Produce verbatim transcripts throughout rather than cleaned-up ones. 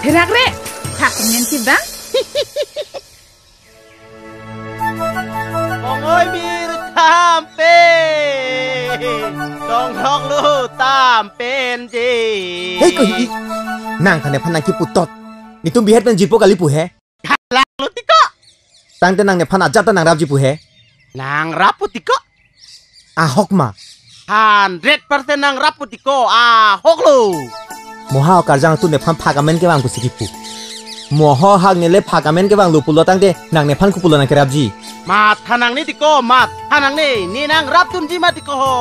Therak re, phak men si bang. Ong-oi mir thampen, tong thok lo thampen je. Hei, ko hi. Nang than nephan nangkipu tot. Netum bihet pen jirpo kali pu he. Khalang lo tiko. Tangte nang nephan ajat ta nangrapji pu he. Nangrap pu tiko. Ahok ma. Hundred percent nangrap pu tiko. Ahok lo. Mo ha karjang atum nephan phak amen kevang pusi kipu. Mo ho hak nele phak amen kevanglo pulo tangte nang nephan kopulo nangkerapji. Matha nangne tiko, matha nangne. Ne nangrapdunji ma tiko ho.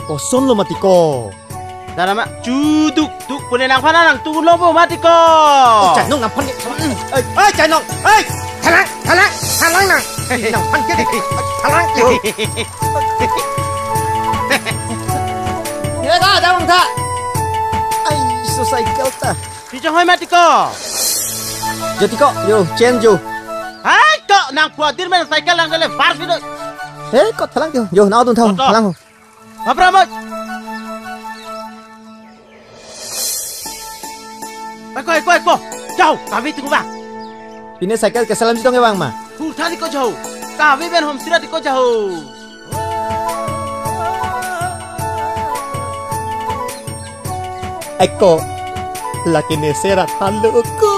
Kosonlo ma tiko. Dara ma, chuduk duk pune nangphan nangtun lo bo ma tiko. Oi, Chainong nangphan ke. Oi, oi, Chainong. Oi, halang, halang, halang nang. Nangphan ke. Halang yo. Yo, ta, ta, bang ta. Ai, so cycle ta. Pi chonghoi ma tiko. Jo tiko, yo, chen jo. Hai, ko nangpu adir men cycle lang dele var sido. He, ko thalang jo. Jo, nangdun thau, Oto. Thalang ho. Bapra mo. Eko, eko, eko. Jau, kave tunggu bang. Pine cycle keselam jitong kevang ma. Hu thani ko jau. Kave ben hom sira tiko jau. Eko. Lake ne sera than lo ko.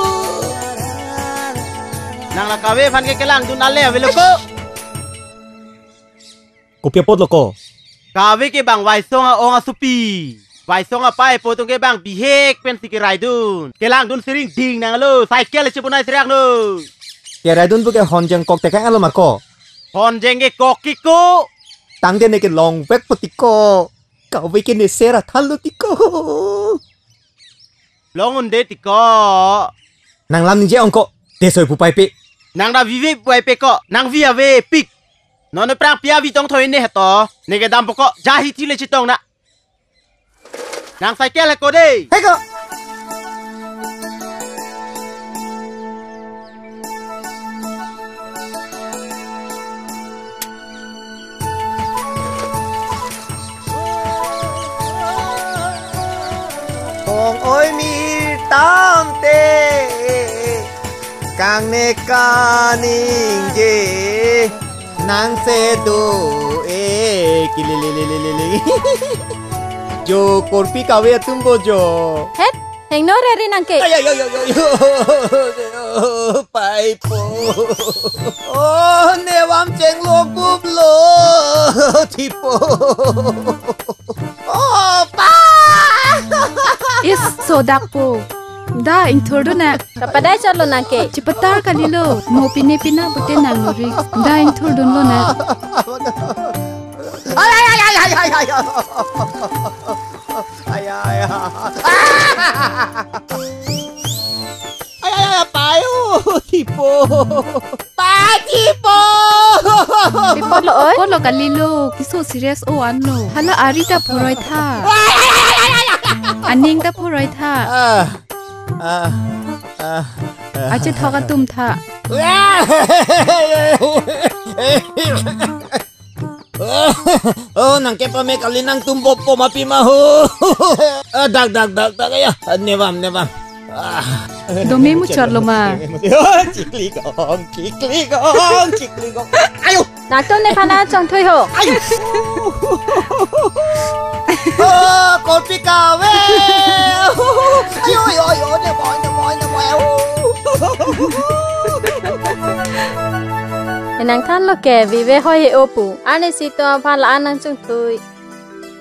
Nang la kave aphan ke kelangdun ale avelo ko. Kopi apotlo ko. Kave ke bang Waisong a-ong asopi. Waisong apei po atum ke bang bihek pensi keraidun. Kelangdun siring ding nanglo, cycle chebonai sirak no. Keraidun pu ke honjeng kok tekang alo ma ko. Honjeng ke kok ke ko. Tangte ne kelong vek pu tiko. Kave ke ne sera than lo tiko. Long un de tiko. Nang lam ningje ong ko. Desoi pu paipe. Nang da vive pu paipe ko. Nang vi avepik. Non aphrang pi avi tong thoi ne heto. Ne kedam po ko. Ja hithi le chetong na. Nang cycle he ko de. He ko. Ong-oi mir thamte, kangne kaningje nang si do-e, kililililili. Jo, korpi kave atum bo jo. Het, hingno reri nang ke. Ay, ay, ay, ay, ay. Paipo. Oh, ne vam chenglo kublo. Tipo. Oh, pa. Is sodak po. Da ingthurdun na. Kapadai chotlo nang ke. Chepatar kalilo. Mo pine pina pute nang ri. Da ingthurdunlo na. Ay, ay, ay. Ay, ay, ay. Ay, ay, ay, payo, tipo. Pa, tipo. Tipo lo, oi. Ko lo kalilo, kiso serious o anlo. Hala ari ta phoroi tha. Ay, ay, ay, ay, ay, ay. Aning ta phoroi tha. Ah, ah, ah, ah. Ache thok atum tha. Oh, nang ke pame kali nangtum bopo ma pi ma ho. Ah, dak, dak, dak, dak, ya. Ah, nevam, nevam. Ah. Dome muchotlo ma. Oh, chikli kong, chikli kong, chikli kong. Ayo. Nangtum nephan chongthui ho. Ayo. Oh, korpi kave. Ayo, ayo, ayo, ne boy, ne boy, ne boy. Nangthanlo ke, vive hoi he opu. Ani si to aphan la-an nangchongthui.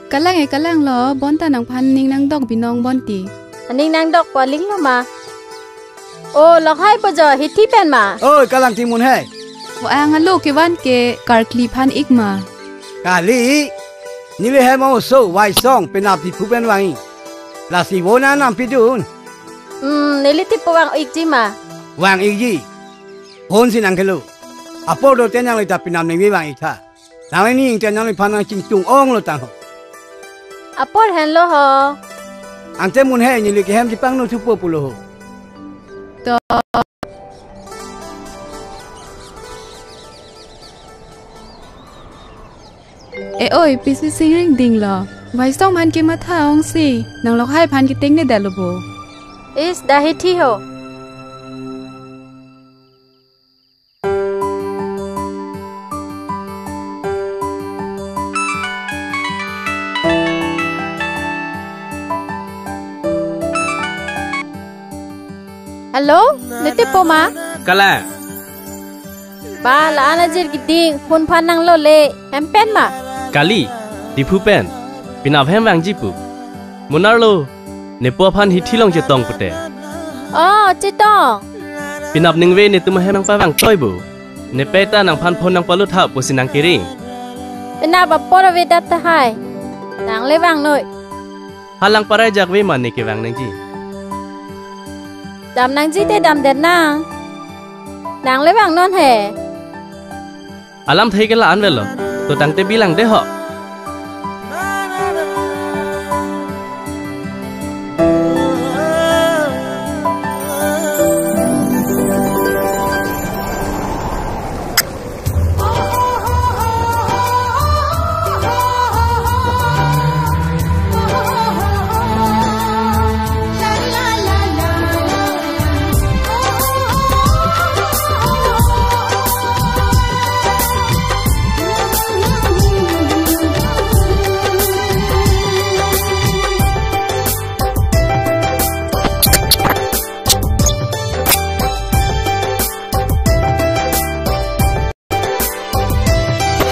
Kalang e, kalanglo, bonta nangphan ning nangdok binong bonti. Ning nangdok po alinglo ma. O, Lokhai po jo, hithi pen ma. Oi, kalang ti mun he. Vo ang alo kevan ke karkli phan ik ma. Kali, neli hem oso, Waisong, penap Diphu pen vang-i. Lasi vo nang nangpidun. Hmm, neli Diphu vang ikji ma. Vang ikji. Hon si nang kelo. Apor do te nangli ta penap ningve vang ik tha. Nangli ning te nangliphan nangchingtung onglo tang ho. Apor henlo ho. Ante mun he neli ke hem jipang no thupo pulo ho. To. E oi, pisi singring dinglo. Waisong aphan ke matha ong si. Nang Lokhai aphan ke tengne dalo bo. Is da hithi ho. Hello, ne Tepo ma? Kalang. Ba, la-an ajir keding, phone aphan nanglole, hem pen ma? Kali, Diphu pen, penap hem vangji pu. Mo nerlo, nepo aphan hithi along chetong pute. Oh, chetong. Penap ningve netum ahem nangpavang toi bo. Nepei ta nangphan phone nangpalut tha pusi nangkering. Penap apor avedet tahai. Nangle vangnoi. Halang Parai Jagve ma ne kevang nangji? Dam nangji te damdet nang. Nangle vangnon he. Alamthe ke la-an avelo. To tangte bilang de ho.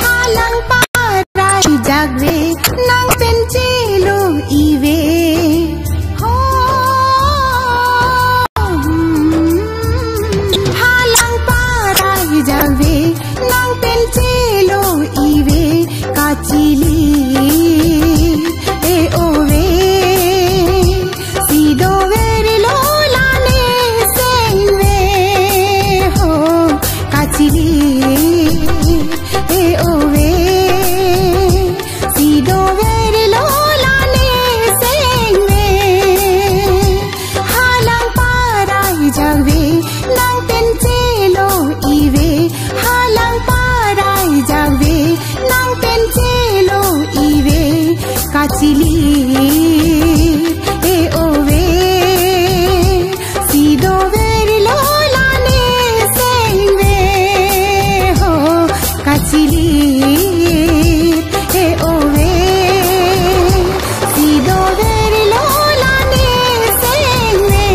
Halang Parai Jagve nang pen chelo ive. Ho, hmm. Halang Parai Jagve nang pen chelo ive. Kachili e ove. Si doverlo la ne sengve ho, kachili e ove. Si doverlo la ne sengve. Halang Parai Jagve nang pen chelo ive. Halang Parai Jagve nang pen chelo ive. Kachili e ove. Si doverlo la ne sengve ho, kachili e ove. Si doverlo la ne sengve.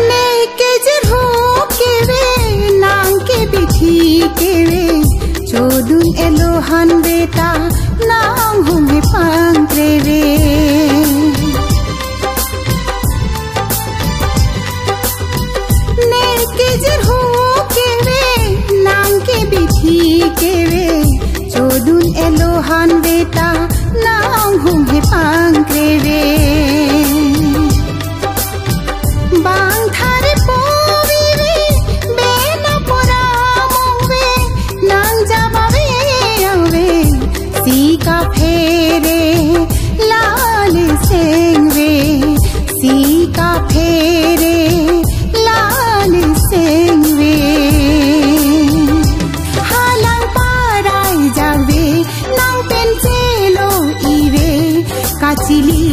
Ne kejirhu keve, nang kebithi keve, chodun elo hanve ta, nang hum he pangkreve. Ne kejirhu keve, nang kebithi keve, chodun elo hanve ta, nang hum he pangkreve. Bang thari povive, bena pora mongve, nang jabave ave, si kaphere la ne sengve, si kaphere la ne sengve. Halang Parai Jagve nang pen chelo ive, kachili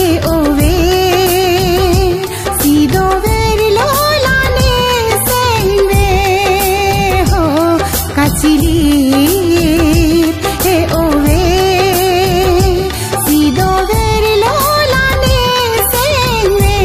e ove. Si doverlo la ne sengve ho, kachili e ove. Si doverlo la ne sengve.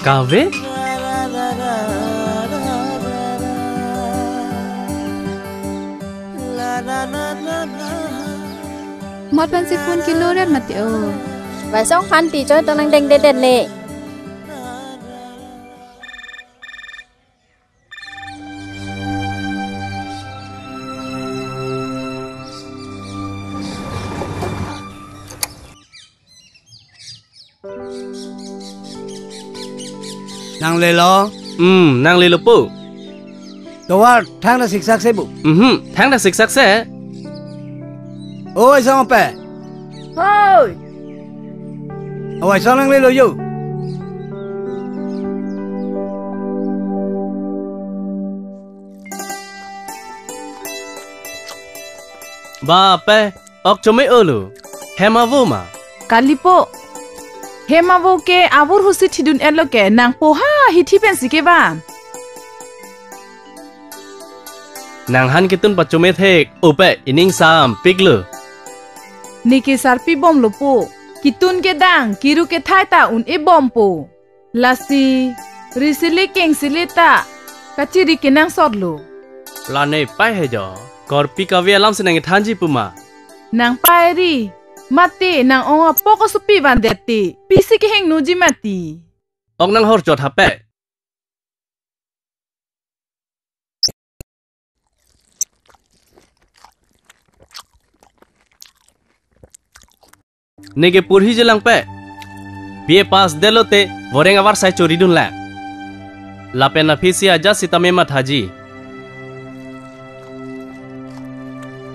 Kave? Mat pensi phone kilo ret mati o. Vaisong aphan ti choi tonang dengdedet ne. Nanglelo? Hmm, nanglelo po. Tovar thangta siksak se bu. Mhm, thangta siksak se. Oi, song pe. Hoi. Oi, song nanglelo yo. Ba pe, ok chome olo. Hem avo ma? Kalipo. Hem avo ke avur husi thidun-etlo ke nangpo ha hithi pensi kevan. Nangphan ketun pachome thek, ope ining sampiklo. Ne ke sarpi bomlo po. Ketun kedang, kiru kethai ta un-e bompo. Lasi, risile kengsile ta, kachiri kenangsotlo. La ne pai he jo, korpi kave alam si nangthanji puma. Nangpai ri, mate nang-ong apok osopi vandet te, pisi kehingnoji mati. Ok nanghor chot hape. Ne ke porhi jelang pe. B A pass detlo te, voreng avar sai choridun la. Lapen aphi si ajat sitame mathaji.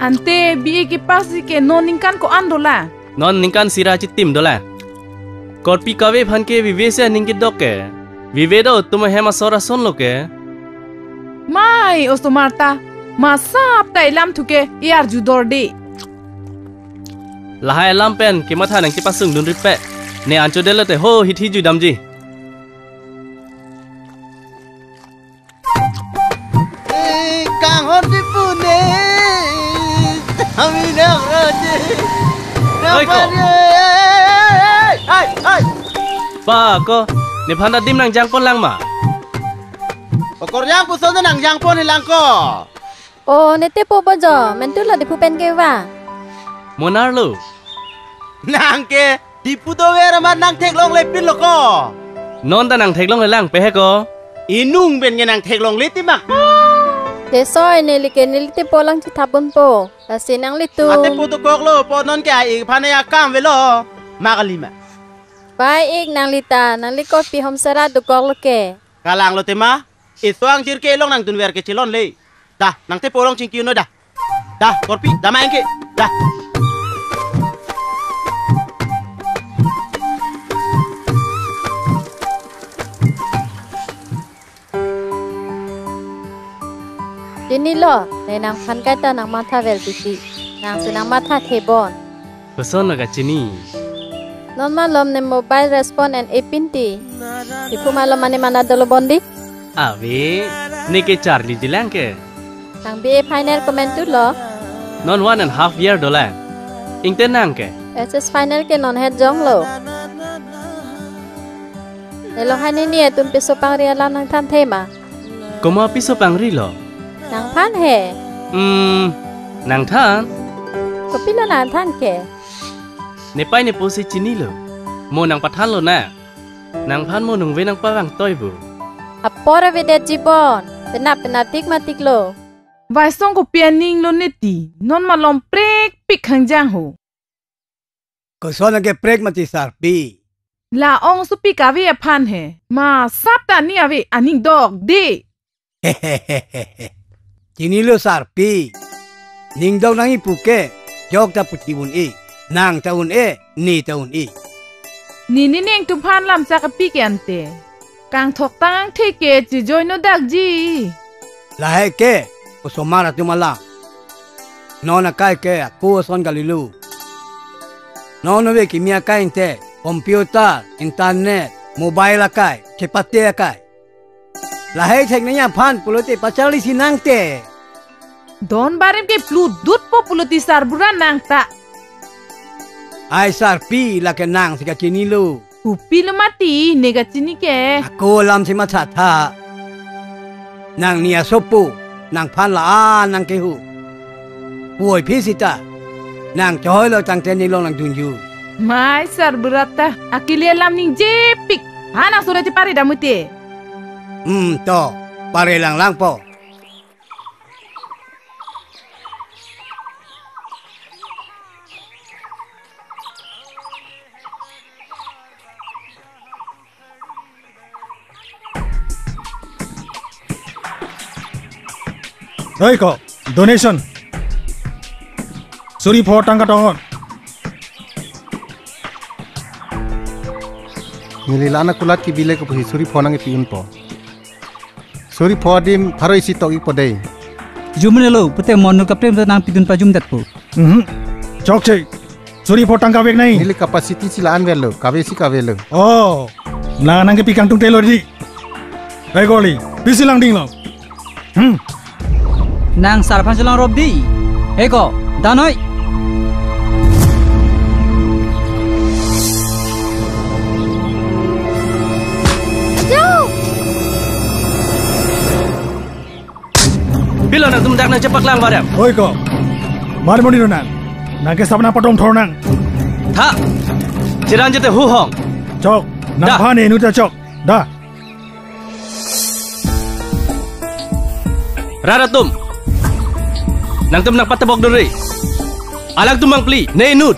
Ante B A ke pass ji ke non ningkan ko-an dola? Non ningkan sira chitim dola. Korpi kave aphan ke vive si aning kedok ke. Vive do tuma hem asor asonlo ke. Mai osomar ta. Masap ta ilam thuke iar judor de. Lahai alam pen kematha nangchepasung dunrit pe. Ne ancho detlo te ho hithi judamji. Eh, kanghon di pune. Kami nak raja. Hai, ko. Hai, hai, hai. Pa ko, nephan ta dim nangjangpon lang ma? Okor jang puson nangjangpon hilang ko. O, ne tepo bojo, mentu la Diphu pen keva. Mo nar lo. Nang ke Diphu dover amat nangtheklongle pinlo ko. Non ta nangtheklongle lang pe he ko. Inung pen ke nangtheklongle ti mak. Te soi neli ke neli tepo lang chithap ponpo. Lasi nanglitum. Atepo dokoklo po non ke a-ik aphan akam avelo. Ma kali ma. Bai ik nangli ta, nangli korpi homsara dokoklo ke. Kalanglo tema. Iso angjir ke elong nangdunver ke chelonle. Dah, nangtepo along chingki noi dah. Dah, korpi, dah main ke. Dah. Chinilo, ne nangphan kaita nangmathavel titi. Nangsi nangmatha thebon. Koson lo kachini? Non malom ne mobile respond en epin ti. Diphu malom mane mana dolo bondi? Ave, ne ke charli jilang ke. Nang B A final ko mentu lo? Non one and half year dolang. Ingte nang ke? S S final ke non het jonglo. Nelo hai nini atum piso pangri alam nangthan thema. Komat piso pangri lo? Nangphan he. Hmm, nangthan? Kopilo nangthan ke? Nepai nepo si chinilo. Mo nangpathanlo na. Nangphan mo nungve nangpavang toi bu. Apor avedet jibon. Penap penap tik matik lo. Vaisong kopi aninglo neti. Non malom prekpik hangjang ho. Koson ke prek mati sarpi. La ongsopi kave aphan he. Masap ta ni ave aning dokde. Chinilo sarpi. Ning dok nangji puke. Jok ta puthi un-e. Nang ta un-e. Ne ta un-e. Nini ningtumphan lamchak api ke ante. Kangthok tang angthek ke chijoi no dakji. Lahai ke, osomar atum alam. Non akai ke, ako ason kalilo. Non ove kimi akai ante, computer, internet, mobile akai, chepate akai. Lahai thek nangji aphan pulote pacharli si nangte. Don barim ke pludut po pulote sarbura nang ta. Ai sarpi, lake nangsi kachinilo. Kopi lo mati, ne kachini ke. Ako alamsi mathatha. Nangli asopo, nangphan la-an nangkeho. Puvoiphit sita, nang chohoi lo tangte ne along nangdunju. Mai sarbura ta, akili alam ningjepik. Hana sura chepare damute. Hmm, to, pare langlangpo. Oi ko, donation. Suri pho tangka tong-on. Neli la-an akulat kebile kopusi suri pho nangkepi-unpo. Suri pho adim pharo isi tok-ikpo dei. Jumre lo, pute mo inut kaprem ta nangpidun pajumdetpo. Mhm. Chokche. Suri pho tangka vek nai. Neli capacity si la-an avelo, kave si kavelo. Oh. Nang nangkepi kangtung telo di. Oi ko kali, pisi langdinglo. Hmm. Nang sar aphan chelangrop di. Oi ko, danoi. Pilo nangtum dak nangchepaklang barem? Oi ko. Mar moni nang. Nangke sab nangpadom thor nang. Tha. Chiran jete hu hong. Chok. Da. Nangphan inut ta chok. Da. Rat atum. Nangtum nangpatebok duri. Alangtum mangpli, ne inut.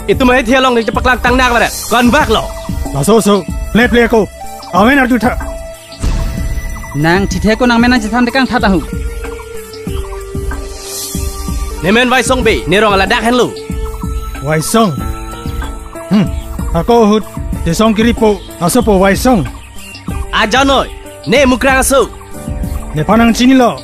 Itum ahe thi along nangchepaklang tang nak barem. Konbak lo. Laso so. Ple ple ako. Amen arju tha. Nang thithe ko nangmen nangchethan dekang tha tahu. Nemen Waisong be, nerong aladak henlo. Waisong. Hmm. Ako ahut, Tesong kiripo, asopo Waisong. Ajanoi, ne Mukrang aso. Nephan nangchinilo.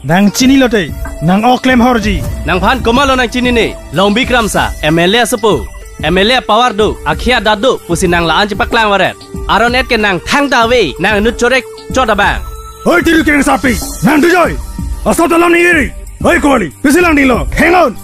Nangchinilo te, nang-ok klem horji. Nangphan komatlo nangchinine, Longbi Kramsa, M L A asopo. M L A power do, akhia dado, pusi nang la-an chepaklang barem. Aron et ke nang thangta ave, nang inut chorek chot abang. Oi tiru kereng sapi, nang dujoi. Asap dalam ni iri. Oi ko kali, pisi langdinglo, hang on.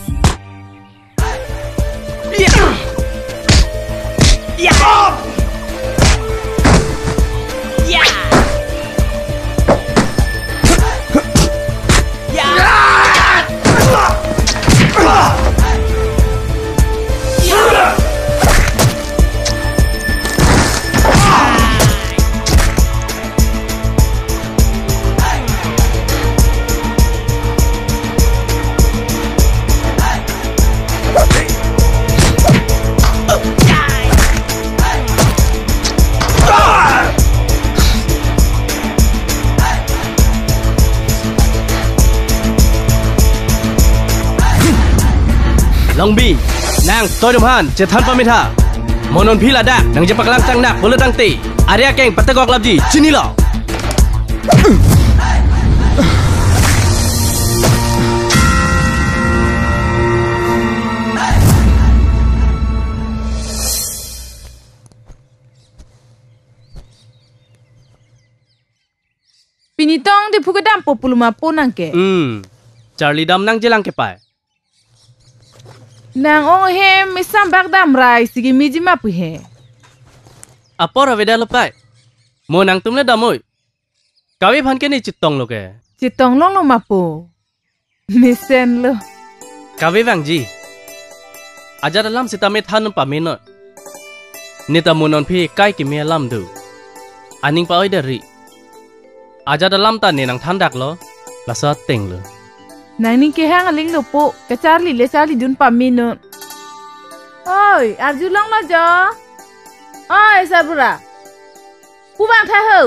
Longbi, nang toidum aphan chethan pame tha. Mo non phi ladak nangchepaklang tang nak pulo tangte, area keng patekok lapji, chinilo. Pini tong Diphu kedampo pulo ma po nang ke. Hmm. Charli dam nangjilang ke pai. Nang-ong hem mesam bak dam rai sigi miji ma pu he. Apor avedetlo pai. Mo nangtum le damoi. Kave aphan ke ne chetonglo ke. Chetong longlo ma po. Mesenlo. Kave vangji. Ajat alam sitame than pamenon. Ne ta mo non phi kai keme alam do. Aning pa-oi deri. Ajat alam ta ne nangthan daklo. Laso atenglo. Nangning kehang aling lo po. Kacharli le charli dun pamenon. Oi, arjulonglo jo. Oi, sarbura. Pu vangtha ho.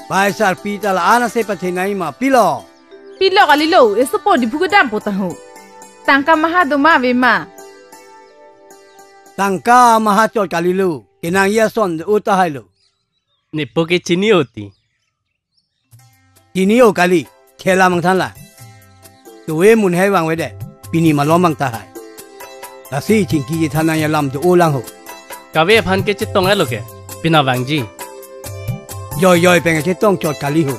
Bai sarpi ta la-an ase pathenei ma pilo. Pilo kalilo, esopo Diphu kedampo tahu. Tangka maha do ma ave ma. Tangka maha chot kalilo, kenangji ason do-o tahai lo. Ne po ke chini-o ti. Chini-o kali, khela mangthan la. Tuwe munhei vangvedet, pini malom mang tahai. Lasi chingki chethan nangji alam do-o lang ho. Kave aphan ke chetong-etlo ke, pina vangji. Joi joi pen chetong chot kali ho.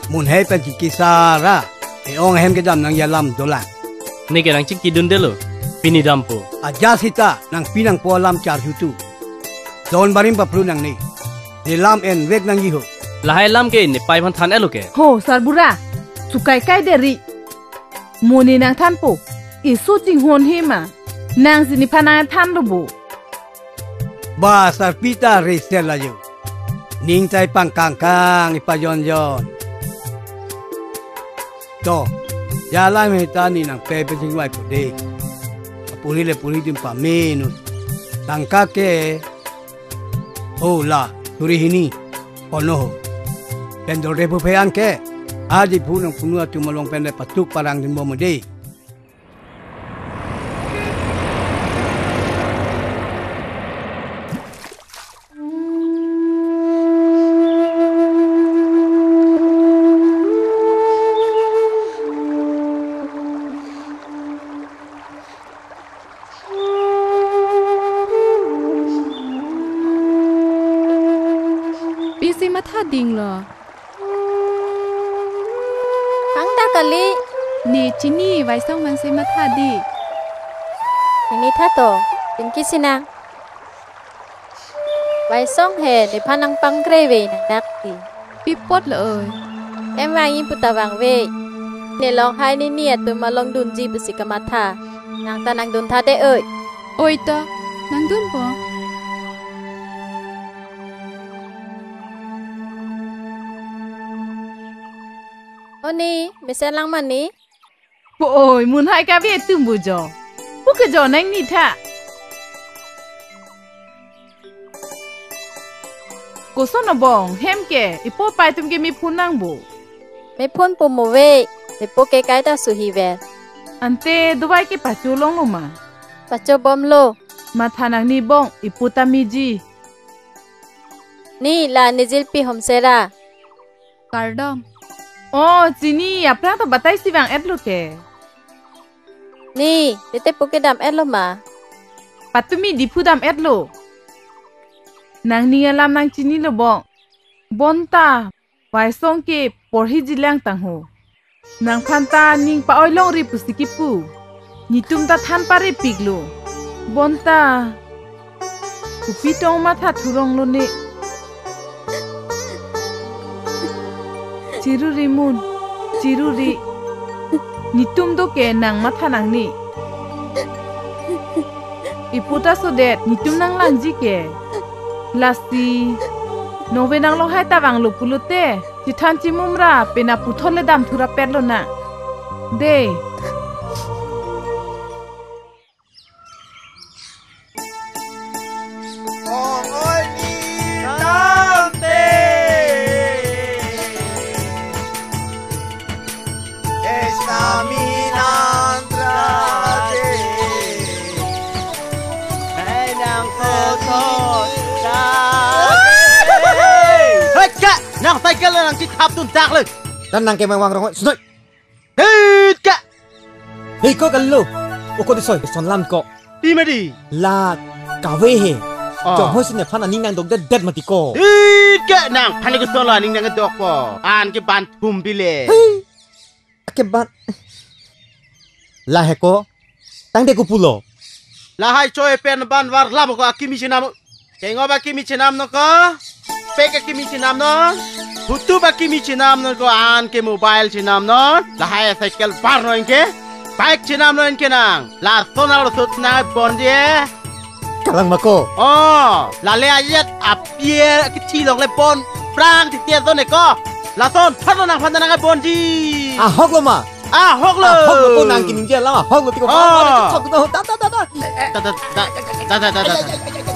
Munhei pen chingki sara, e-ong ahem kedam nangji alam dolang. Ne ke nangchingki dundelo. Pini dampo. Ajat sita nangpi nangpo alam charjutu. Don barim papru nangne. Ne lam envek nangji ho. Lahai lam ke nepei aphan than-etlo ke. Ho, sarbura. Sukai kai deri. Mo ne nangthanpo. Isu chinghon he ma. Nangsi nephan nangthanlo bo. Ba sarpi ta resel ajo. Ning tai pangkangkang ipajonjon. To, jalan meta ne nangpei pen chingvai pu de. Puri le puri adim pamenon. Tangka ke. Ho la, suri hini. Kono ho. Pen dorde pu phe an ke. Aji phu nang punu atum along pen le patuk parang dun bom de. Pisi matha dinglo. Hang ta kali. Ne chini Waisong mansi matha di. Ini tha to, tingki sinang. Waisong he, nephan nangpangkrei ve nang dak ti. Pi apotlo oi. Em vangji pu ta vangve. Ne long hai nini atum along dunji pusi kamatha. Nang ta nangdun tha de oi. Oi to, nangdunpo. Oni, mesen lang mani? Oi, mun hai kave atum bu jo. Pu ke jo nangni tha. Koson abong, hem ke, ipo pai atum ke mephun nang bu. Mephun pu mo ve, mepo ke kaita suhi ver. Ante dovai ke pacho longlo ma. Pacho bomlo. Matha nangne bong, ipo ta meji. Ni la ne jirpi homsera. Kardom. Oh, chini, aphrang to batai si vang-etlo ke. Ni, tete pu ke dam-etlo ma. Patumi Diphu dam-etlo. Nangning alam nangchinilo bong. Bonta, Waisong ke porhi jilang tangho. Nangphan ta ning pa-oi longri pusi kipu. Netum ta than parepiklo. Bonta. Kopi tong matha thurong lone. Chiruri mun. Chiruri. Netum do ke nang matha nangne. Ipo ta sodet, netum nanglangji ke. Lasi. Nove nang lohai ta vanglo pulote. Chithan chimumra, pena puthot le dam thurapetlo na. De. Ong oi ni tangte. Esta minan trate. Hai nang kotor. Hei, ka! Nang cycle nangchithap dun tak le. Dan nang kemang wang rong, sunoi. Hei, ka! Hei, ko kallo. Oko disoi, son lam ko. Ti madi. La, kave he. Ah. Jong ho sine phan aning nangdok det det mati ko. Hei, ka! Nangphan ke son la aning nangdokpo. An ke ban thum bile. Hei. Ake ban. La he ko. Tangte ko pulo. Lahai choi pen ban var lam ko akimi chinam. Kengop akimi chinam no ko. Pek akimi chinam no. Hutup akimi chinam no ko, an ke mobile chinam no. Lahai cycle bar no inke. Bike chinam no inke nang. Lason arlo sut nang bonji. Kalang ma ko. Oh, lale ajet apie kithi long le bon. Prang ti tia zone ko. Lason phan nangphan nang bonji. Ahok lo ma. Ahok lo. Ahok lo ko nang kiningje la ahok lo tiko. Oh. Ahok lo. Da, da, da, da. Da, da, da, da,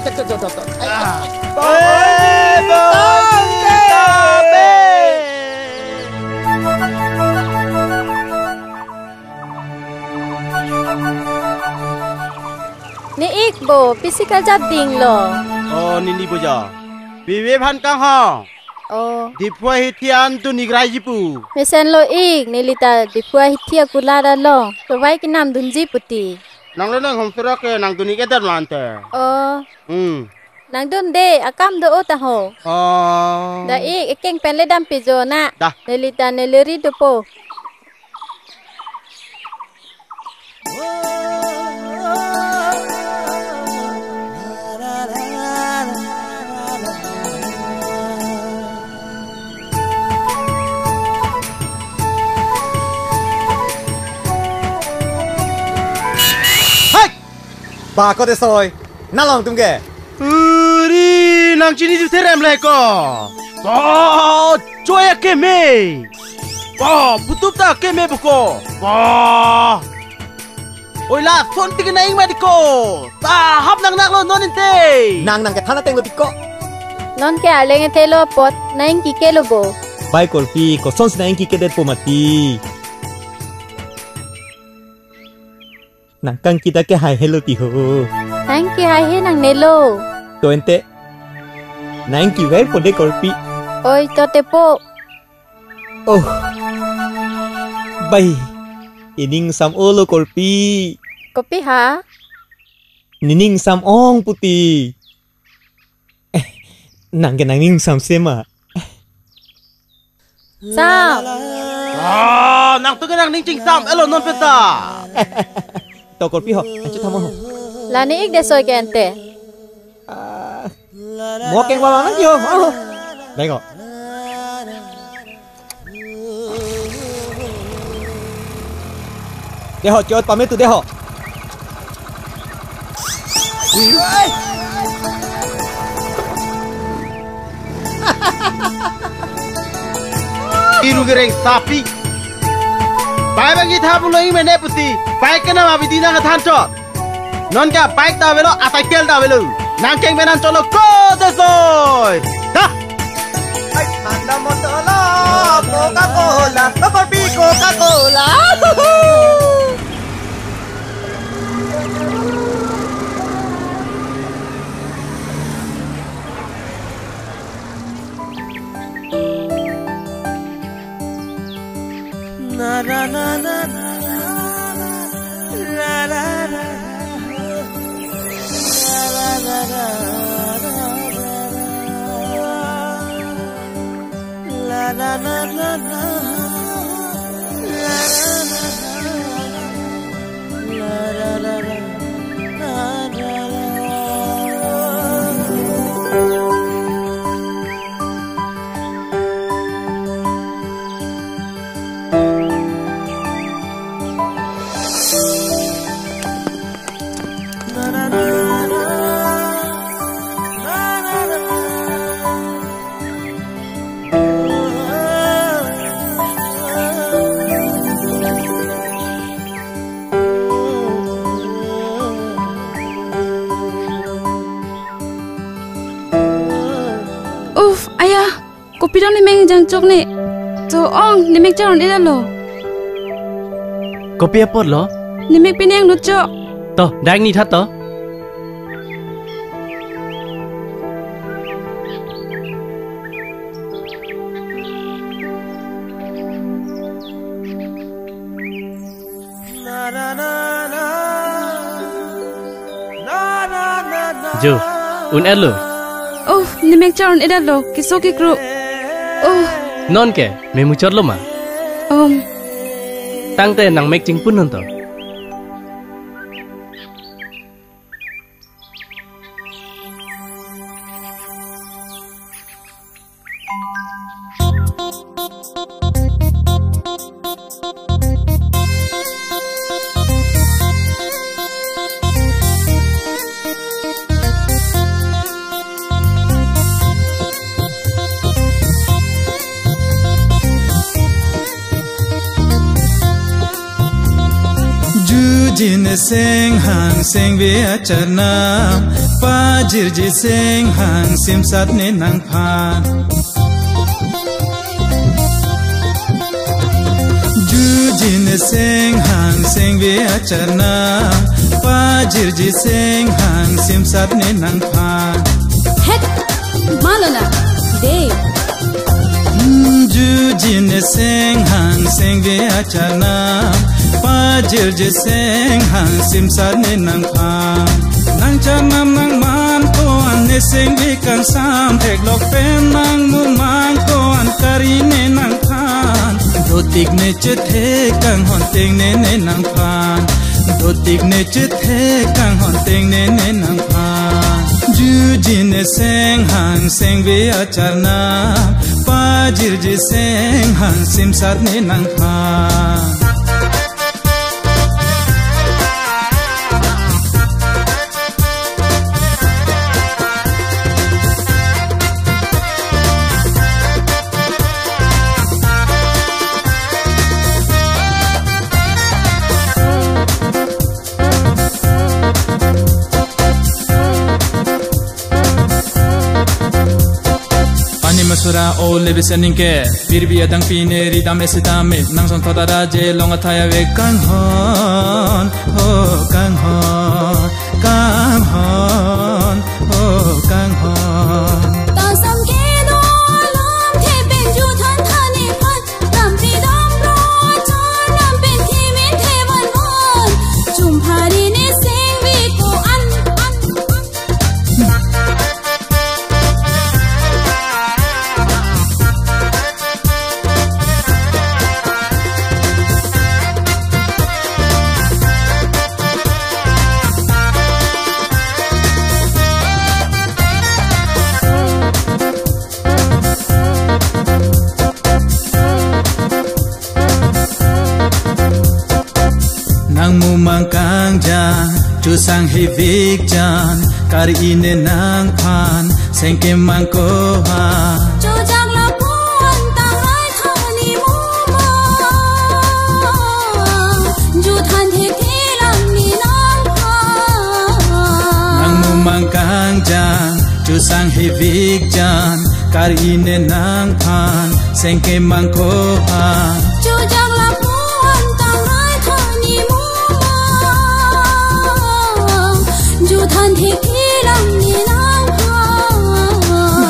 da, da, da, da. Eh, bang, bang, bang. Ne ik bo, pisi karjap dinglo. Oh, nini boja. Pive phan kang ho. Oh. Diphu ahithi an dun-ik raiji pu. Mesenlo ik, neli ta Diphu ahithi akulat along. Tovai kenam dunji puti. Nang le nang hom surak ke nang dun-ik edan mante. Oh. Hmm. Nang dun de, akam do-o ta ho. Oh. Da ik, ekeng pen le dampi jo na. Da. Neli ta neli ri dopo. Ba ko Desoi, nang along atum ke. Uri, nang chinithu therem le ko. Ba, choi akeme. Ba, putup ta akeme boko. Ba. Oi lason tik nang ing mati ko. Ta hap nang naklo non inte. Nang nang kethan ateng lo tik ko. Non ke arleng ethe lo apot nang ingkike lo bo. Bai korpi, kosonsi nang ingkike detpo mati. Nang kangkita ke hai helo ti ho. Nang ke hai he nangne lo. To ente. Nang ke vai po de korpi. Oi, to tepo. Oh. Bai. Ining sam olo korpi. Kopi ha? Nining sam ong puti. Eh, nang ke nangning sam sema. Sam. Ah, nang tu ke nangning ching sam elo non peta. To korpi ho, anchot thamon ho. Lani ik Desoi ke ente. Ah, mo keng wala nang yo, alo. Baik kok. Deho, chot pame tu deho. Iru gereng sapi. Bai bang kita pulo ing mene puti. Bai kena ma bidi nang than chot. Non ke bike ta avelo, a cycle ta avelo. Nang keng menan cholo ko Desoi. Dah. Ai, manda motor lo, Coca-Cola, lo korpi Coca-Cola. Uf, aya, kopi dam nemeng jangchok ne. To ong, nemek charon ida lo. Kopi apot lo? Nemek pine ang luchok. To, dak ni that to. Jo, un-elo. Oh, nemek charon edalo, keso kekro. Oh. Non ke, memuchot lo ma? Om. Tangte nang mek chingpun non to. Jujin seng hang seng ve acharnam, pajirji seng hang simsat ne nangphan. Jujin seng hang seng ve acharnam, pajirji seng hang simsat ne nangphan. Het, malona, de. Hmm, jujin seng hang seng ve acharnam, pajirji seng hang simsat ne nangphan. Nang charnam nang man ko-an ne seng ve kangsam, theklok pen nang mumang ko-an kari ne nangphan. Dotik ne chethe kanghon teng ne ne nangphan. Dotik ne chethe kanghon teng ne ne nangphan. Jujin seng hang seng ve acharnam, pajirji seng hang simsat ne nangphan. Sura o lebe sening ke, pirbi adang pine ridam esi dame, nang son thot ada je long athaya ve kanghon, ho kanghon, kanghon, ho kanghon. Tasam ke do alam the pen juthan thani phan, tampi dam ro chon nam pen thimin the van van, chum phari ne seng vi ko an, an, an. Nang mumang kangja, chusang hivik jan, kari ine nangphan, sengke mangko ha. Chojak lapu-an tang rai thani mumang, juthan thekthelang ne nangphan. Nang mumang kangja, chusang hivik jan, kari ine nangphan, sengke mangko ha. Chojak lapu-an tang rai thani mumang, juthan thekthelang ne nangphan.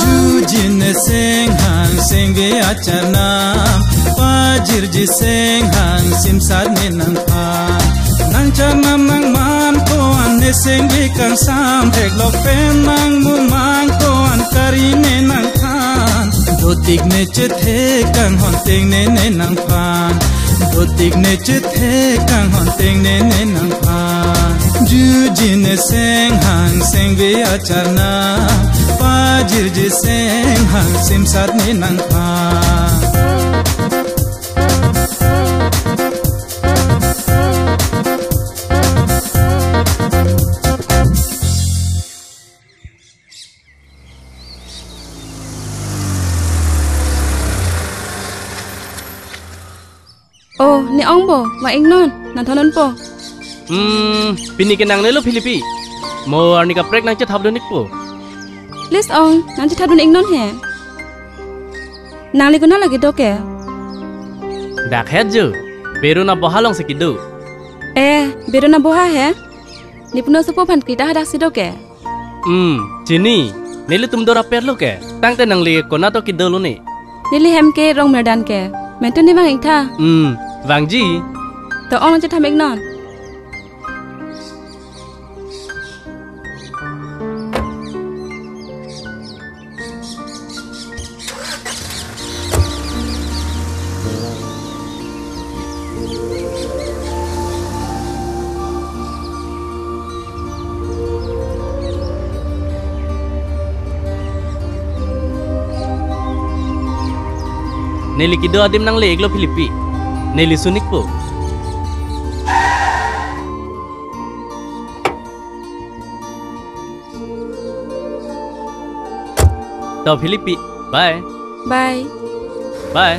Juji ne senghang sengve acharnam, pajirji senghang simsat ne nangphan. Nang charnam nang man ko-an ne sengve kangsam theklok pen nang mumang ko-an kari ne nangphan. Dotik ne chethe kanghon teng ne ne nangphan. Dotik ne chethe kanghon teng ne ne nangphan. Juji ne senghang sengve acharnam, pajirji senghang simsat ne nangphan. Oh, ne ong bo, vang-iknon, nang thondunpo. Hmm, pini ke nangne lo Philipi. Mo arni kaprek nang chethapdun-ikpo. Please ong, nang chethapdun-iknon he. Nangli konat lo kedo ke? Dak het jo, Berun aboha alongsi kedo. Eh, Berun aboha he? Nepuno sopo aphan krita hadak si do ke? Hmm, chini. Nelitum do rapet lo ke. Tangte nangli konat to kedo lo ne? Neli hem ke Rongmerdan ke. Mentu ne vang-ik tha. Hmm, vangji. To ong nang chethap-iknon. Neli kedo adim nangle-iklo Philipi. Neli sun-ikpo. To Philipi, bye. Bye. Bye.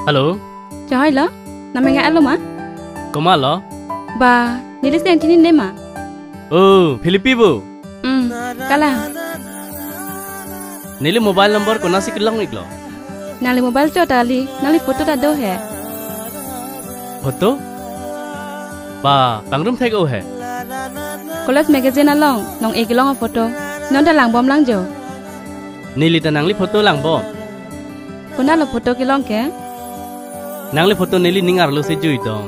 Hello. Chahai lo? Nang menga alo ma? Komat lo? Ba, neli si Anthony ne ma? Oh, Philipi bo. Hmm, kalang. Neli mobile number konatsi kelong-iklo? Nangli mobile chot kali, nangli photo ta do he. Photo? Ba, pangrum thek-o he. College magazine along, nong-e kelong aphoto. Non ta langbom lang jo. Neli ta nangli photo langbom. Konat lo photo kelong ke? Nangli photo neli ning arlo si juidong.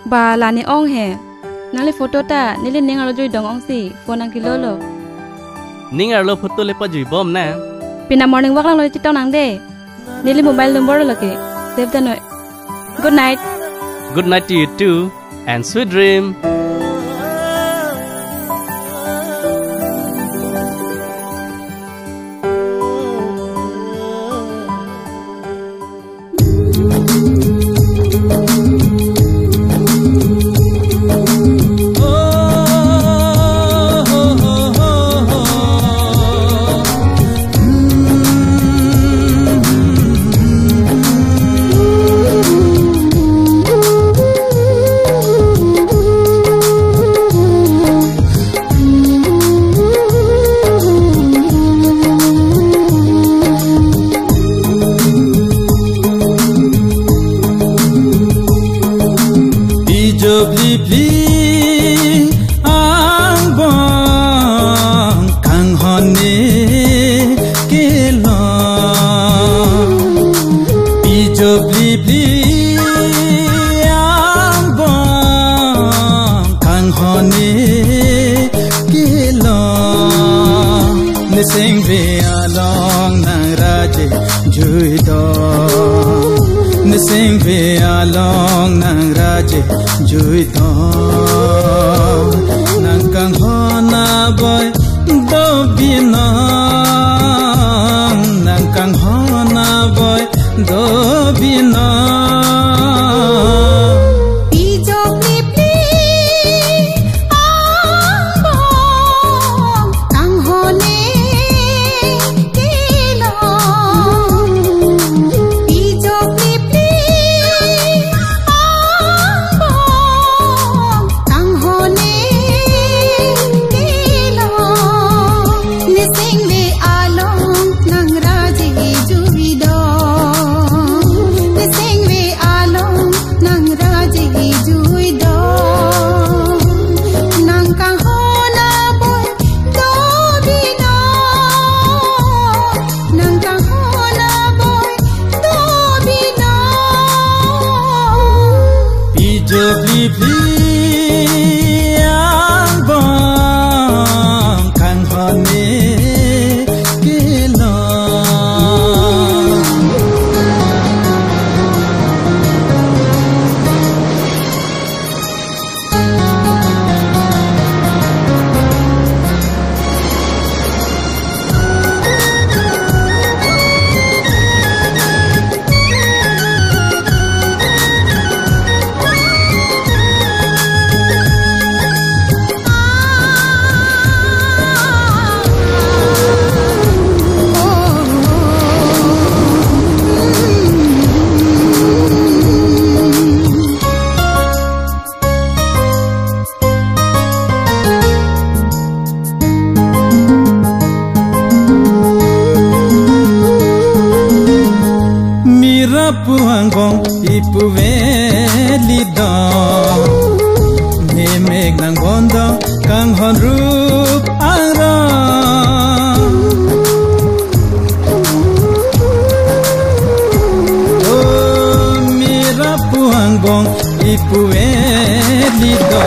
Ba, la ne ong he. Nangli photo ta neli ning arlo juidong ongsi phone nang kelolo. Ning arlo photo le pajuibom na. Pini morning walk lang lo chetong nang de. Neli mobile number lo ke. Save ta noi. Good night. Good night to you too and sweet dream. Singve along nang raje juidon. Singve along nang raje juidon. Nang kanghon aboi do binong. Nang kanghon aboi do binong. Pijo plipli angbong kanghone kelong. Pijo plipli angbong kanghone kelong. Singve along nang raje juidon. Singve along nang raje juidon. Nang kanghon aboi do binong. Nang kanghon aboi do binong. Pijo plipli angbong kanghone kelong. Mirapu angbong ipu veli do. Nemek nang bondong kanghon rup angrong. O mirapu angbong ipu veli do.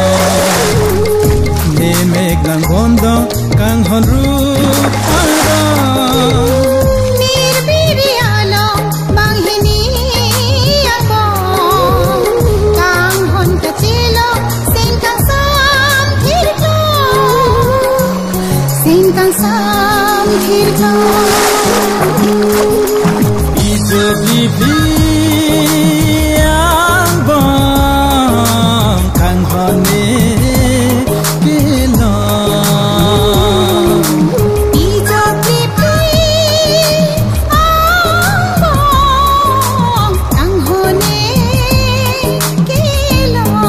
Nemek nang bondong kanghon rup angrong. Nirbiri along banghini angbong kanghon kachelo sing kangsam thirtho. Sing kangsam thirtho. Pijo plipli angbong kanghone kelong. Pijo plipli angbong kanghone kelong.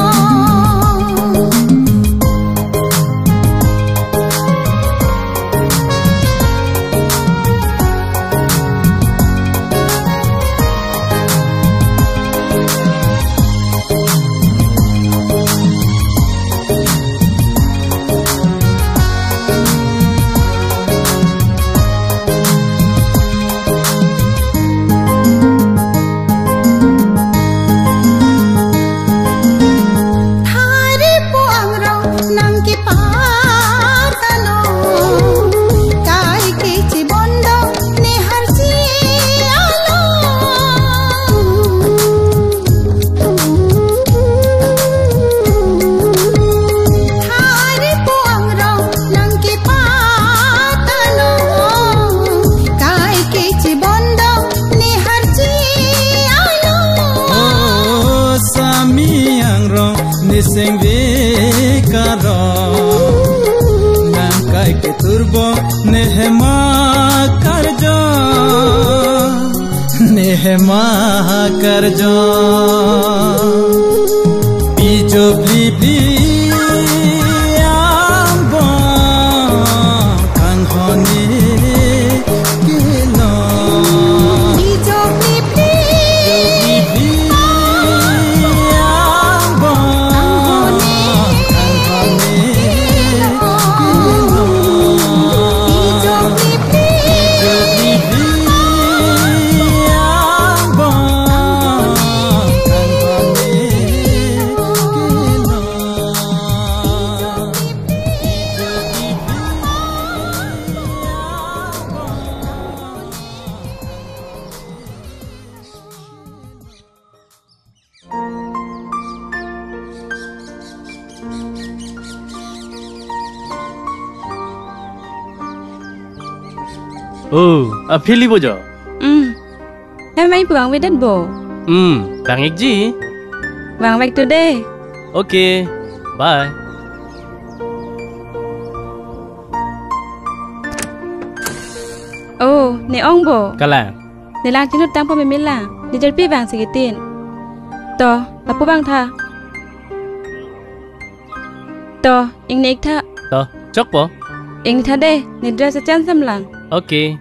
Tharepo angrong nang kepatalo, kai kechebondong ne harchi alo. Tharepo angrong nang kepatalo, kai kechebondong ne harchi alo. O sami angrong ne sengve karong, nang kai keturbong ne hema karjong. Ne hema karjong. Pijo plipli angbong kanghone kelong. Pijo plipli angbong kanghone kelong. Oh, aphi li bo jo? Hmm. Hem, mai pu vangvedet bo. Hmm, vang-ikji. Vangvek tu de. Okay, bye. Oh, ne ong bo. Kalang. Ne lang chinut tangpo meme lang. Ne jirpi vangsi ketin. To, lapu vangtha. To, ingne-iktha. To, chokpo. Ingnitha de, ne dress achange sam lang. Okay.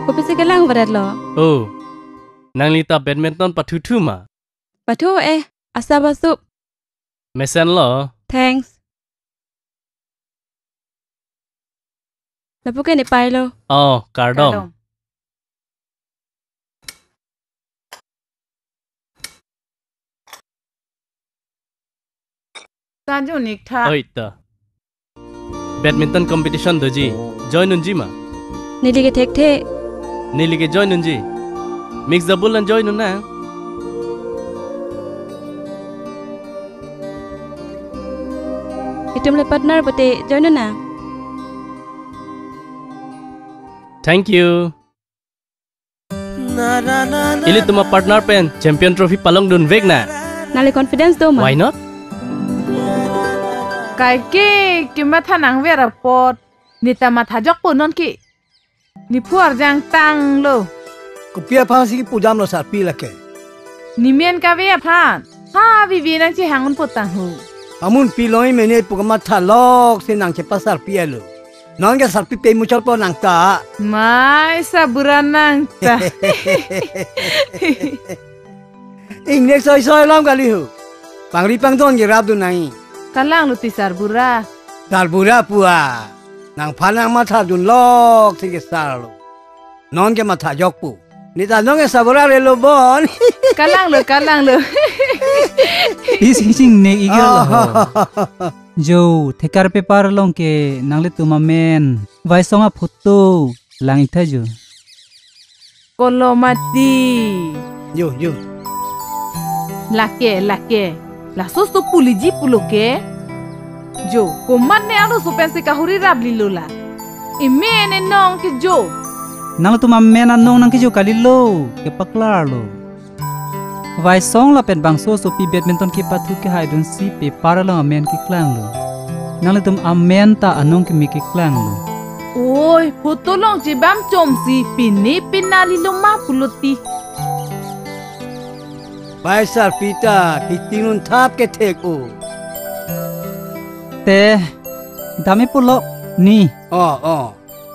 Kopisi kelang varet lo? Oh, nangli ta badminton pathuthu ma? Pathu eh, asa basup. Mesenlo. Thanks. Lapu ke ne pailo. Oh, kardom. Kardom. Sanju niktha. Oi ta. Badminton competition doji. Join unji ma? Neli ke thekthe. Neli ke join unji. Mix double an join un nang. Itum le partner pute join un nang. Thank you. Ilitum a-partner pen champion trophy palongdunvek nang. Nangli confidence do ma? Why not? Kaike kematha nangver apot, ne ta mathajokpo non ke. Nephu arjang tanglo. Kopi aphansi pujamlo sarpi lake? Nemen kave aphan. Ha, vivi nangchehang unpo tangho. Amun piloi mene pu kamatha loksi nangchepasarpi alo. Non ke sarpi pemuchotpo nang ta. Mai, sarbura nang ta. Ingne soisoi alam kali ho. Pangri pangdon ke rapdun nangji. Kalanglo ti sarbura. Sarbura pu a. Nangphan nangmathadun loksi kesarlo. Non ke mathajokpo. Ne ta non ke sarbura relo bon. Kalanglo, kalanglo. Is hising ne igel ho. Jo, thekar paper along ke nanglitum amen Vaisong a-photo lang-iktha jo. Kolomati. Jo, jo. Lake, lake. Laso so puliji pulo ke. Jo, komat ne arloso pensi kahuri raplilo la. Emen enong ke jo. Nangtum amen anong nangkejo kalilo, kepaklarlo. Vaisong lapen bangso asopi badminton kepathu kehaidunsi paper along amen keklanglo. Nanglitum amen ta anong keme keklanglo. Oi, photo along chebam chomsi pine pina lilo ma pulo ti. Bai sarpi ta kiting un thap kethek o. Te, dam-ik pulo ni. Oh, oh.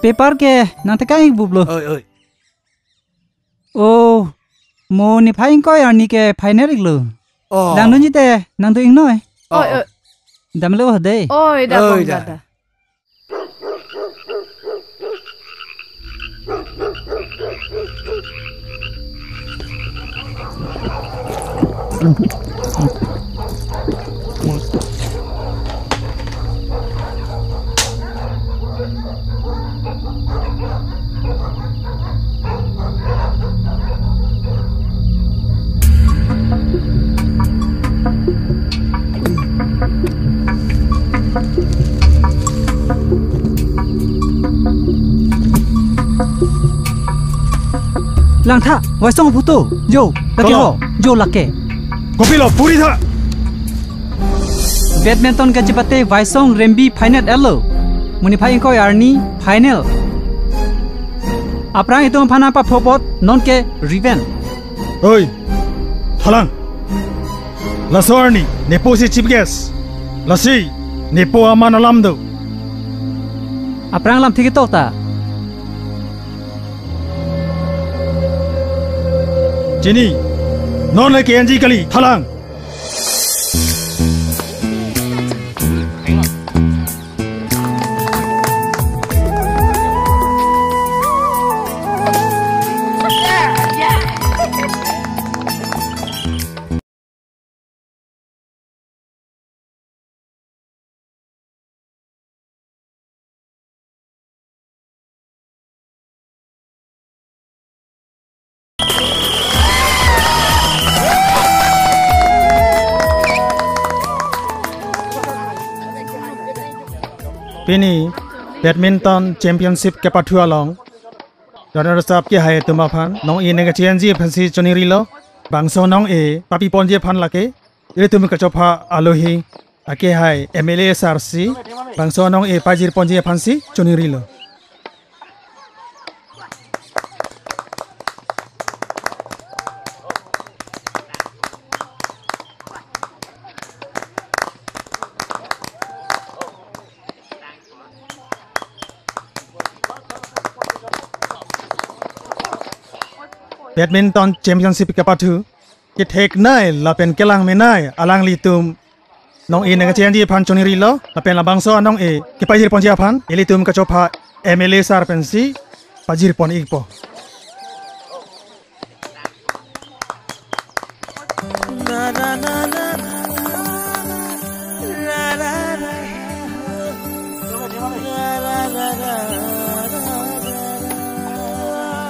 Paper ke nangtekang-ik buplo. Oi, oi. Oh, mo niphai ingkoi arni ke final iklo. Oh. Langdunji te, nangdun-iknoi. Oh. Oi, oi. Damlo ho dei. Oi, da. Oi, bom da. Da, da. Langtha, Vaisong photo. Jo, lake. Kolo. Ho, jo lake. Kopilo, puri tha. Badminton kachepate Vaisong Rembi final elo. Mo niphai ingkoi arni final. Aphrang itum aphan nangpapho apot non ke revenge. Oi, thalang. Laso arni nepo si chief guest. Lasi nepo aman alam do. Aphrang lamthe ketok ta. Chini, non le ke-enji kali, thalang. Pini badminton championship kepathu along runner-up kehai atum aphan nong-e nangkachenji aphansi choningrilo. Bangso nong-e papiponji aphan lake ilitum kachopha alohi akehai M L A sir si bangso nong-e pajirponji aphansi choningrilo. Badminton championship kepathu ketheknei lapen kelangmenei alanglitum nong-e nangkachenji aphan choningrilo lapen labangso nong-e kepajirponji aphan ilitum kachopha M L A sir pensi pajirpon-ikpo.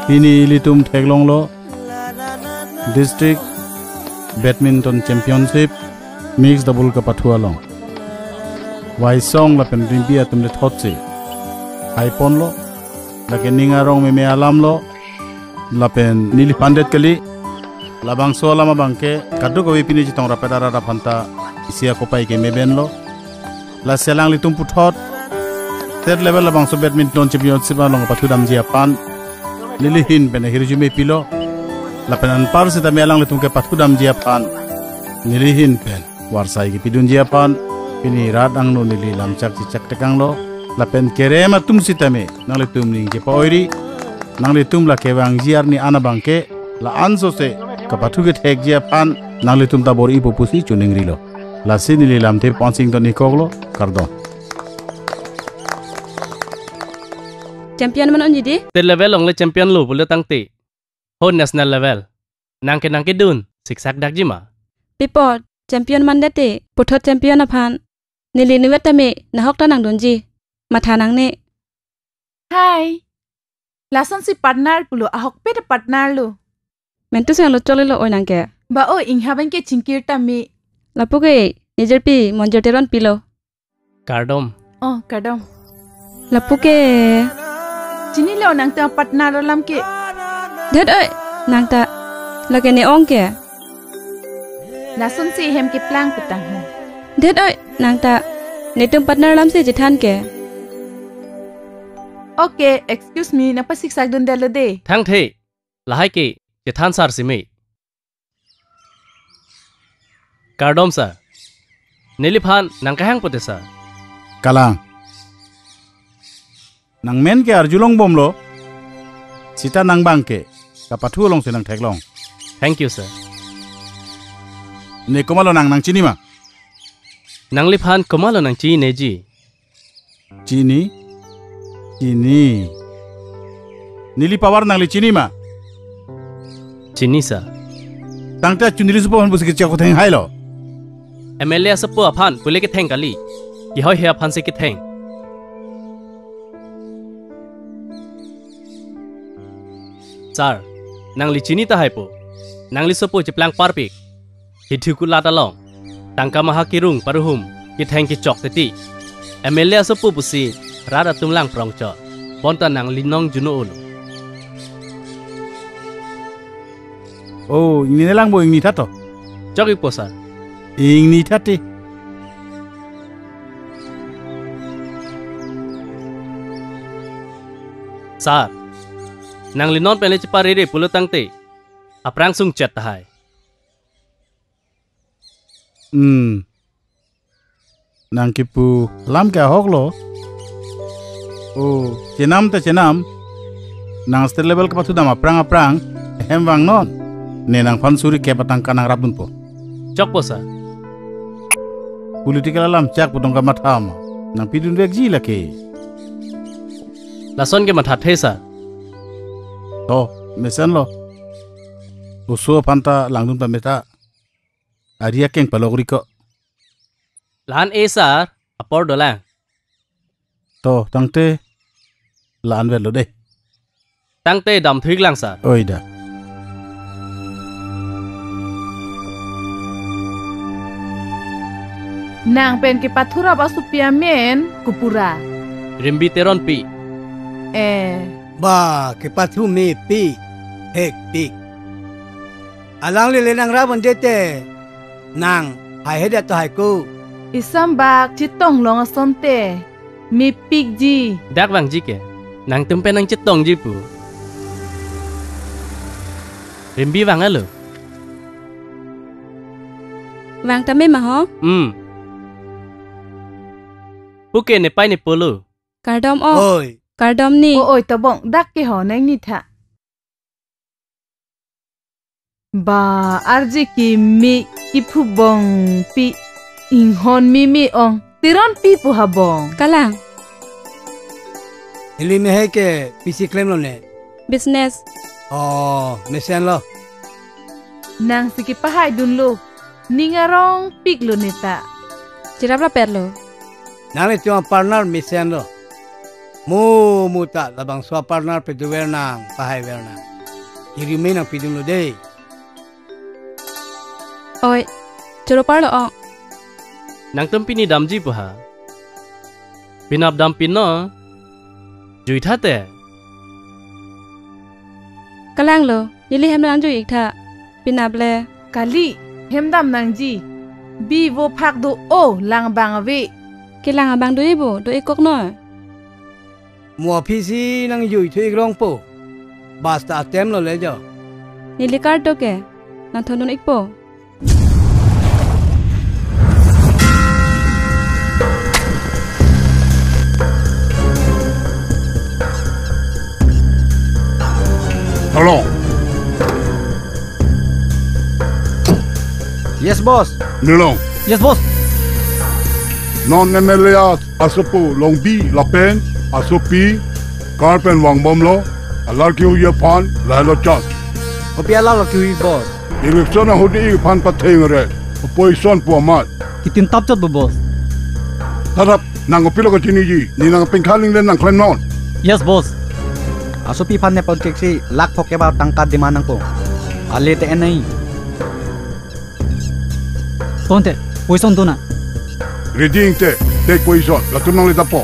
Pini ilitum theklonglo District Badminton Championship Mixed Double kepathu along. Waisong lapen Rimpi atum le thotsi haiponlo. Lake ning arong meme alamlo. Lapen neliphan det kali. Labangso alam abangke kadokave pini chetong rapet arat aphanta isi akopai ke mebenlo. Lasi alanglitum puthot state level labangso badminton championship along pathudamji aphan nelihin pen ahirjume pilo. Lapen anpar sitame alanglitum kepathudamji aphan nelihin pen varsai kepidunji aphan pini rat angno neli lamchak chechak tekanglo. Lapen kerem atum sitame nanglitum ningje pa-oiri. Nanglitum la kevangji arni an abangke la-an sose kepathu kethekji aphan nanglitum ta bor-ipo pusi choningrilo. Lasi neli lamthe ponsing ton-ikkoklo, kardom. Champion man unji dei? State level along le champion lo pule tangte ho national level nangke nangkedun siksak dakji ma? Pi apot champion mandete puthot champion aphan neli nivet tame nahok ta nangdunji. Matha nangne. Hi. Lasonsi partner pulo, ahokpet partner lo. Mentu seng lo chole lo oi nangke. Ba o ingha abangke chingkir tame. Lapu ke nijirpi Monjir Teronpi lo. Kardom. Oh, kardom. Lapu ke. Chinilo nangta partner alam ke. Det oi, nangta. Lake ne-ong ke. Lasonsi hem keplang putang ho. Det oi, nangta. Netum partner alamsi chethan ke. Okay, excuse me, nangpasiksak dundetlo dei. Thangthe, lahai ke chethan sir si me. Kardom sir. Neliphan nangkehang pute sir. Kalang. Nangmen ke arjulongbomlo. Sita nang abangke kapathu alongsi nangtheklong. Thank you sir. Ne komatlo nang, nangchini ma? Nangliphan komatlo nangchineji? Chini? Chini. Neli pavar nangli chini ma? Chini sir. Tangte chu neli sopo aphan pusi kechok ketheng hailo. M L A asopo aphan pule ketheng kali. Kehoi he aphansi ketheng. Sir, nangli chini tahai po. Nangli sopo cheplang parpik. Hithik kulat along tangka maha kerung paruhum ketheng kechok titi. M L A asopo pusi rat atum lang prong chot. Bonta nangli nong juno olo. Oh, ingni nelang bo, ingni tha to. Chok-ikpo sir. Ingni tha ti. Sir, nangli non pen le cheparere pulo tangte aphrang sungchet tahai. Hmm. Nang kipu alam ke ahok lo. Oh, chenam te chenam. Nang state level kepathudam aphrang aphrang. Hem vangnon. Ne nangphan suri kep atangka nangrapdunpo. Chokpo sir. Political alam chak pu tong kamatha ma. Nangpidunvekji lake. Lason ke mathathe sir. To, mesenlo. Oso aphanta langdun pame ta. Ari akeng palok riko. Lahan e sir, apor dolang. To, tangte la-an vetlo dei. Tangte damthu-ik lang sir. Oi da. Nang pen kepathurap asopi amen kopura. Rimbi Teronpi. Eh. Ba, kepathu mepik, hekpik. Alangli le nangrap-un-e te, nang haihedet to hai ko. Isam bak chetong long asonte, mepikji. Dak vangji ke, nangtum pen nangchetongji pu. Rimbi vang-alo. Vang tame ma ho? Hmm. Puke nepei nepolo. Kardom o. Oi. Kardom ni. O oi tobong dak ke ho nangni tha. Ba arje kimi kiphubong pi inghon mimi ong Teronpi pu habong. Kalang. Ili mehai ke pisi klemlo ne. Business. Oh, mesenlo. Nangsi kepahaidunlo. Ning arongpiklo neta. Chirap rapetlo. Nanglitum a-partner mesenlo. Mo mo ta labangso a-partner peduver nang, pahaiver nang. Kiri me nangpidunlo dei. Oi, choro parlo ong. Nangtum pini damji pu ha. Penap dam pin no. Jui tha te. Kalanglo, neli hem nang jui ik tha. Penap le. Kali, hem dam nangji. Bi vo phak do o lang abang ave. Kelang abang do-i bo, do-i kok noi. Mo aphi si nang jui thu ik rong po. Basta atem lo le jo. Neli kar to ke, nang thondun ik po. Hello. Yes, boss. Nilong. Yes, boss. Non M L A asopo Longbi lapen asopi kar pen vangbomlo, alar kihui aphan lahelo chance. Kopi alar lo kihui, boss? Election ahut-i aphan patheng re, opposition pu amat. Kitin tap chot bo, boss. Tadap, nang kopilo kachiniji, ne nang pengkhaling den nang klemnon. Yes, boss. Asopi aphan nepon keksi lakh phok ke ba tangka demand nangpo. Ale te enai. Tonte, poison dona. Ready te, take poison, latum nang le dapo.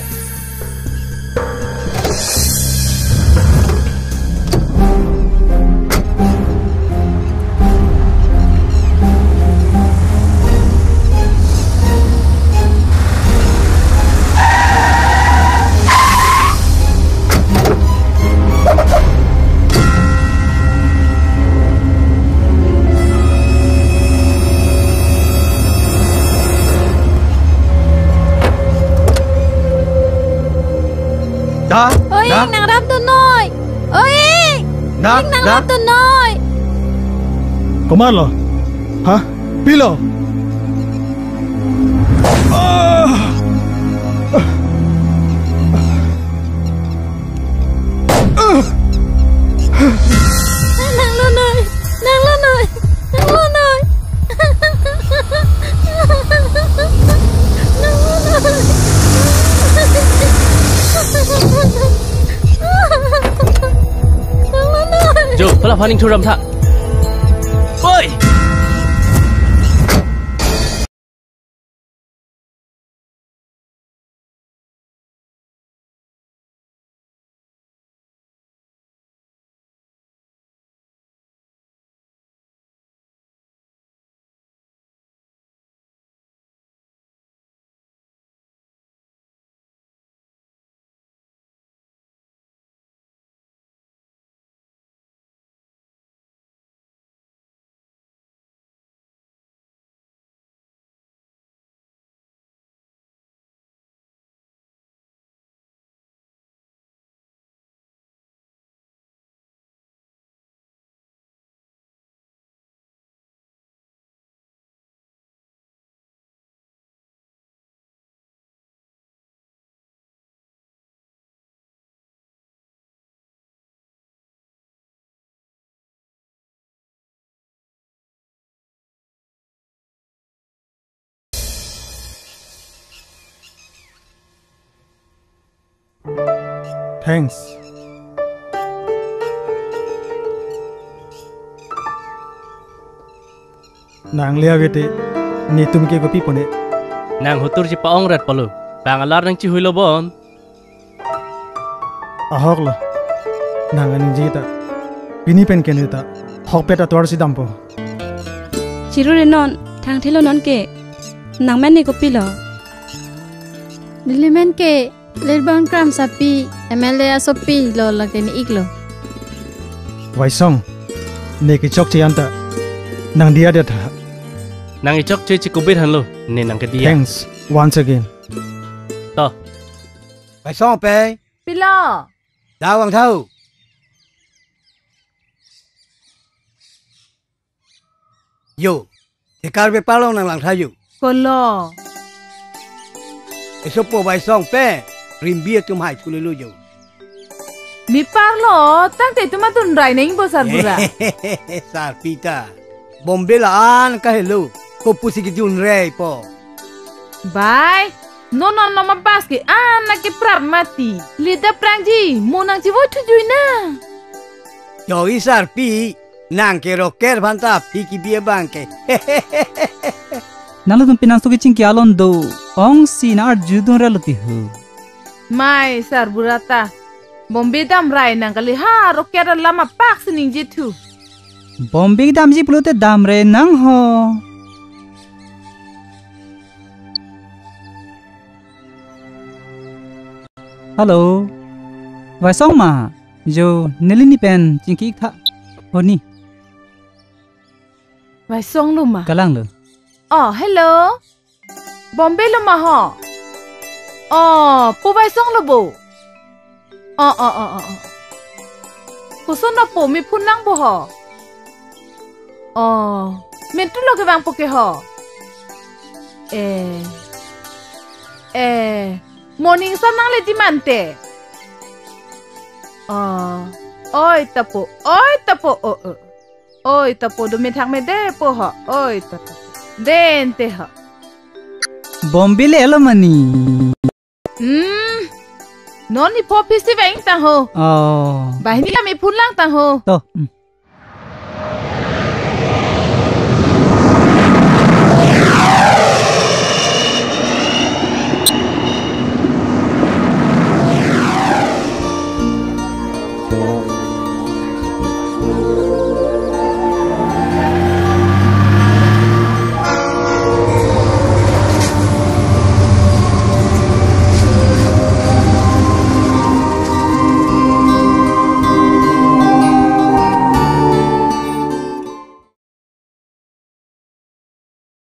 Da, oi, da. Nang rap tu noi. Oi. Da, ning nang da. Rap tu noi. Komarlo? Ha? Pilo? Ah! Nang lo noi, nang lo noi, nang lo noi. Nang lo noi. Nang lo noi. Jo, pala paning thuram tha. Oi! Thanks. Nang le ave te, netum ke kopi pone. Nang hotur chepa-ong rat palo. Bang alar nang chihui lo bon. Ahok lo. Nang aningje ta. Pini pen ke ne ta hokpet atovar si dampo. Chirure non, thangthelo non ke. Nang men ne kopilo? Neli men ke Lirbang Kramsapi, M L A asopi lo, lake ne iklo. Vaisong, ne kechokche anta nang diya det ha. Nang ichokche chikubit hanlo, ne nang kediya. Thanks once again. To. Vaisong pe. Pilo. Dawang thau. Yo, thekar bepar along nang langtha yo. Kolo. Esopo Vaisong pe, rimbi atum hai chulelo yo. Mepar lo, tangte itum adun rai neng bo sarbura. Sarpi ta. Bombay la-an kahelo, kopusi kejun rei po. Bai, non non non ma bas ke an na ke prap mati. Lida prangji, mo nang chivo thujuina. Yo i sarpi, nang ke rocker aphan ta aphi kebi abang ke. Nanglo tum pinang suki chingki alon do. Ong si na arju dun relo ti hu. Mai sarbura ta. Bombay dam rai nang kali ha, rocker alam apak si ningje thu. Bombay damji pulote dam re nang ho. Hello. Vaisong ma? Jo, neli ni pen chingki ik tha. Honi. Vaisong lo ma? Kalang lo. Oh, hello. Bombay lo ma ho? Oh, pu Vaisong lo bo. Oh, oh, oh, oh, oh. Koson na po mi phun lang bo ho? Oh, mentu lo kevang po ke ho? Eh. Eh, morning sam nang le di mante. Oh, oi tapo, oi tapo, oh, oh. Oi tapo, do methak me de po ho, oi tapo. Den te ho. Bombay le elo mani. Hmm. Non ni pho phisi veng tang ho. Oh. Bahini kami phun lang tang ho. To. Hmm.